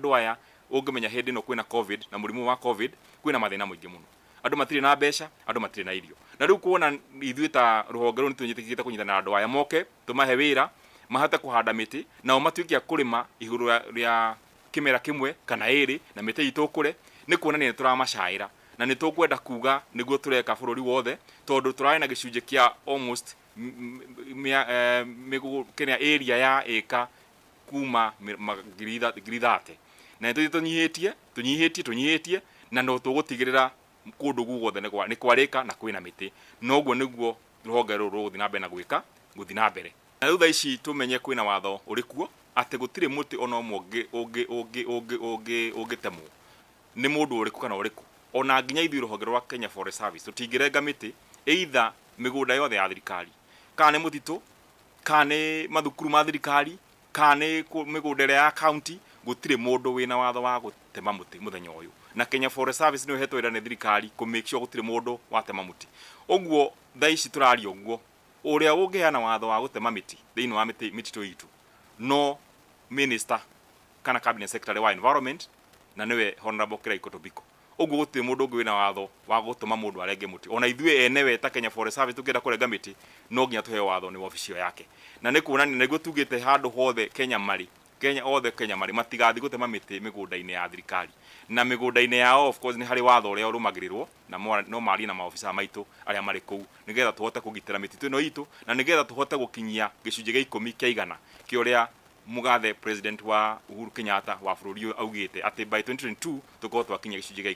Andũ aya, ũngĩmenya hĩndĩ ĩno kwĩna COVID na mũrimũ wa COVID, kwĩna mathĩna mũingĩ mũno, andũ matirĩ na mbeca, andũ matirĩ na irio. Na rĩu kuona ithuĩ ta rũhonge rũu nĩtũnyitĩkĩte kũnyitana na andũ aya moke tũmahe wĩra mahote kũhanda mĩtĩ, nao matuĩke a kũrĩma igũrũ rĩa kĩmera kĩmwe kana ĩrĩ, na mĩtĩ itũ ĩkũre, nĩ kuonania nĩ tũramacaĩra na nĩ tũkwenda kuga nĩguo tũreka bũrũri wothe, tondũ tũrarĩ na gĩcunjĩ kĩa almost kĩrĩa area ya ĩka kuma 30,000, na nĩ tũthiĩ tũnyihĩtie, tũnyihĩtie, tũnyihĩtie, na no tũgũtigĩrĩra kũndũ guothe nĩ kwarĩka na kwĩna mĩtĩ. Na ũguo nĩguo rũhonge rũrũ rũgũthiĩ na mbere na gwĩka gũthiĩ na mbere. Na rĩu thaa ici tũmenye kwĩna watho ũrĩ kuo atĩ gũtirĩ mũtĩ ona ũmwe ũngĩtemwo nĩ mũndũ ũrĩkũ kana ũrĩkũ. Ona nginya ithuĩ rũhonge rwa Kenya Forest Service tũtingĩrenga mĩtĩ, either mĩgũnda yothe ya thirikari, kana nĩ mũtitũ, kana nĩ mathukuru ma thirikari, kana nĩ mĩgũnda ĩrĩa ya county, gũtirĩ mũndũ wĩna watho wa gũtema mũtĩ mũthenya ũyũ. Na Kenya Forest Service nĩyo ĩhetwo wĩra nĩ thirikari kũ make sure gũtirĩ mũndũ watema mũtĩ. Ũguo thaa ici tũraria ũguo, ũrĩa ũngĩheana watho wa gũtema mĩtĩ thĩinĩ wa mĩtĩ mĩtitũ itũ no minister kana cabinet secretary wa environment, na nĩwe Honorable Kiraiko Tobiko. Ũguo gũtirĩ mũndũ ũngĩ wĩna watho wa gũtũma mũndũ arenge mũtĩ. Ona ithuĩ enewe ta Kenya Forest Service tũngĩenda kũrenga mĩtĩ, no nginya tũheo watho nĩ wabici ĩyo yake. Na nĩ kuonania nĩguo tugĩte handũ hothe Kenya marĩ, Kenya othe Kenya marĩ matigathiĩ gũtema mĩtĩ mĩgũnda-inĩ ya thirikari. Na mĩgũnda-inĩ yao of course nĩ harĩ watho ũrĩa ũrũmagĩrĩrwo, na no marie na maobica maitũ arĩa marĩ kũu nĩgetha tũhote kũgitĩra mĩtitũ ĩno itũ, na nĩgetha tũhote gũkinyia gĩcunjĩ gĩa 10 kĩa igana kĩa ũrĩa mũgathe President wa Uhuru Kenyatta wa bũrũri ũyũ augĩte atĩ by 2022 tũkorwo twakinyia gĩcunjĩ gĩa